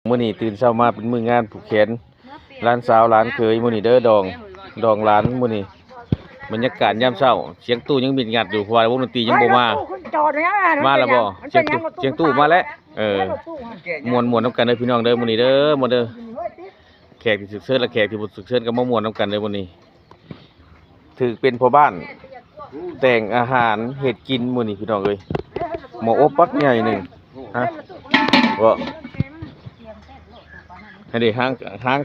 ມື້ນີ້ຕື່ນເຊົ້າມາເປັນມື້ງານຜູກແຂນ ຫຼານສາວຫຼານເຂີຍມື້ນີ້ເດີ ດອງ ດອງຫຼານມື້ນີ້. ບັນຍາກາດຍາມເຊົ້າ ສຽງຕູ້ຍັງມິດງັດຢູ່ ເພາະວ່າວົງດົນຕີຍັງບໍ່ມາ. ມາແລ້ວບໍ່? ສຽງຕູ້ ສຽງຕູ້ມາແລ້ວ. ເອີ ມ່ວນໆນຳກັນເດີພີ່ນ້ອງເດີ ມື້ນີ້ເດີ ມາເດີ. ແຂກທີ່ຖືກເຊີນ ແລະ ແຂກທີ່ບໍ່ຖືກເຊີນກໍມາມ່ວນນຳກັນເດີມື້ນີ້. ຖືກເປັນພໍ່ບ້ານແຕ່ງອາຫານເຮັດກິນມື້ນີ້ພີ່ນ້ອງເອີຍ. ໝໍອົບບັກໃຫຍ່ໜຶ່ງ ຮະ ບໍ່ ຫັ້ນເດ ຫ້າງ ຫ້າງ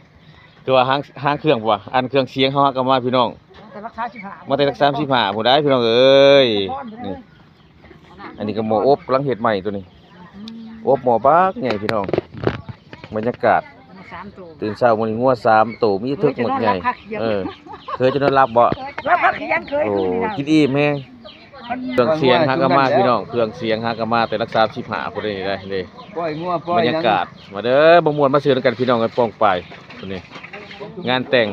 ຄືວ່າຫ້າງ ຫ້າງເຄື່ອງບໍ່ວະ ອັນເຄື່ອງສຽງເຮົາຫາກໍມາພີ່ນ້ອງ ແຕ່ຫຼັກສາມສິບຫ້າ ມາແຕ່ຫຼັກສາມສິບຫ້າພຸ້ນໄດ໋ພີ່ນ້ອງເອີຍ. ນີ້ ອັນນີ້ກໍໝໍອົບກຳລັງເຮັດໃໝ່ໂຕນີ້ ອົບໝໍບັກໃຫຍ່ພີ່ນ້ອງ. ບັນຍາກາດ ສາມໂຕ ຕື່ນເຊົ້າມື້ນີ້ງົວສາມໂຕ ມີເຖິກໝາກໃຫຍ່. ໂອ້ຍ ເອີ ເຄີຍຈົນນອນຫຼັບບໍ່? ເຄີຍ ໂອ້ ກິນອີ່ມແຮງ. ເຄື່ອງສຽງຫາກໍມາພີ່ນ້ອງ ເຄື່ອງສຽງຫາກໍມາແຕ່ຫຼັກສາມສິບຫ້າພຸ້ນເດ້. ນີ້ເດ້ ປ່ອຍງົວປ່ອຍ ບັນຍາກາດ ມາເດີ ມາມ່ວນມາຊື່ນຳກັນພີ່ນ້ອງເອີຍ ປ້ອງປາຍ ນີ້ ງານແຕ່ງ.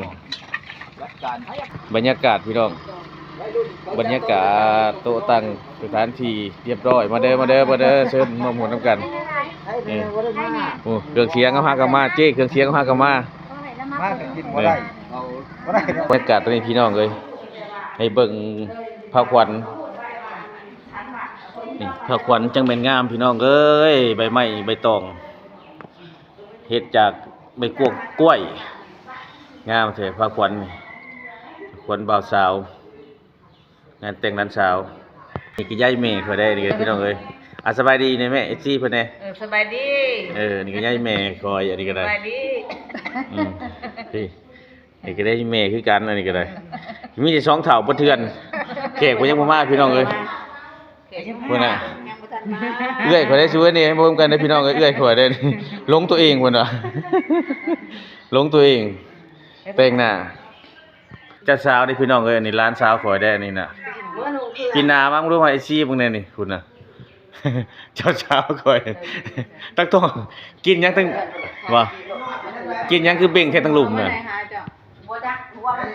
ບັນຍາກາດພີ່ນ້ອງ ບັນຍາກາດໂຕະຕັ່ງສະຖານທີ່ຮຽບຮ້ອຍ. ມາເດີ ມາເດີ ມາເດີ ເຊີນມາມ່ວນນຳກັນ. ນີ້ ໂອ້ ເຄື່ອງສຽງເຮົາຫາກໍມາ ເຈ້ ເຄື່ອງສຽງເຮົາຫາກໍມາ. ມາກໍກິນບໍ່ໄດ້ ເອີ ເອົາບໍ່ໄດ້ດອກ. ບັນຍາກາດຕອນນີ້ພີ່ນ້ອງເອີຍ ໃຫ້ເບິ່ງຜ້າຂວັນ. ນີ້ ຜ້າຂວັນຈັ່ງແມ່ນງາມພີ່ນ້ອງເອີຍ ໃບໄມ້ໃບຕອງ ເຮັດຈາກໃບກວກ ກ້ວຍ ງາມແທ້ຜ້າຂວັນນີ້. ຂວັນບ່າວສາວ ງານແຕ່ງຫຼານສາວ. ນີ້ກໍຍາຍແມ່ຂ້ອຍໄດ໋ ນີ້ກໍພີ່ນ້ອງເອີຍ. ອ່າ ສະບາຍດີແດ່ແມ່ ເອັຟຊີ ເພິ່ນແດ່. ເອີ ສະບາຍດີ. ເອີ ນີ້ກໍຍາຍແມ່ຂ້ອຍ ອັນນີ້ກໍໄດ້ ສະບາຍດີ. ອືມ ນີ້ ນີ້ກໍໄດ້ແມ່ຄືກັນ ອັນນີ້ກໍໄດ້. ມີແຕ່ສອງເຖົ້າປະເທືອນ ແຂກເພິ່ນຍັງບໍ່ມາພີ່ນ້ອງເອີຍ. ພຸ້ນນະ ເອື້ອຍຂ້ອຍໄດ້ ຊິເອີ້ນນີ້ໃຫ້ເບິ່ງກັນເດີພີ່ນ້ອງເອີຍ ເອື້ອຍຂ້ອຍໄດ້ ຫຼົງຕົວເອງພຸ້ນນະ ຫຼົງຕົວເອງ ແຕ່ງໜ້າ. ເຈົ້າສາວເດ້ພີ່ນ້ອງເອີຍ ອັນນີ້ຫຼານສາວຂ້ອຍໄດ໋ ອັນນີ້ນະ. ປີໜ້າມາເບິ່ງດູໃຫ້ເອັຟຊີເບິ່ງແດ່ນີ້ ພຸ້ນນະ ເຈົ້າສາວຂ້ອຍ ຕັກທ້ອງ ກິນຫຍັງຕັ້ງ ວ່າ ກິນຫຍັງຄືເບັ່ງແທ້ ທັງລຸ່ມນະ.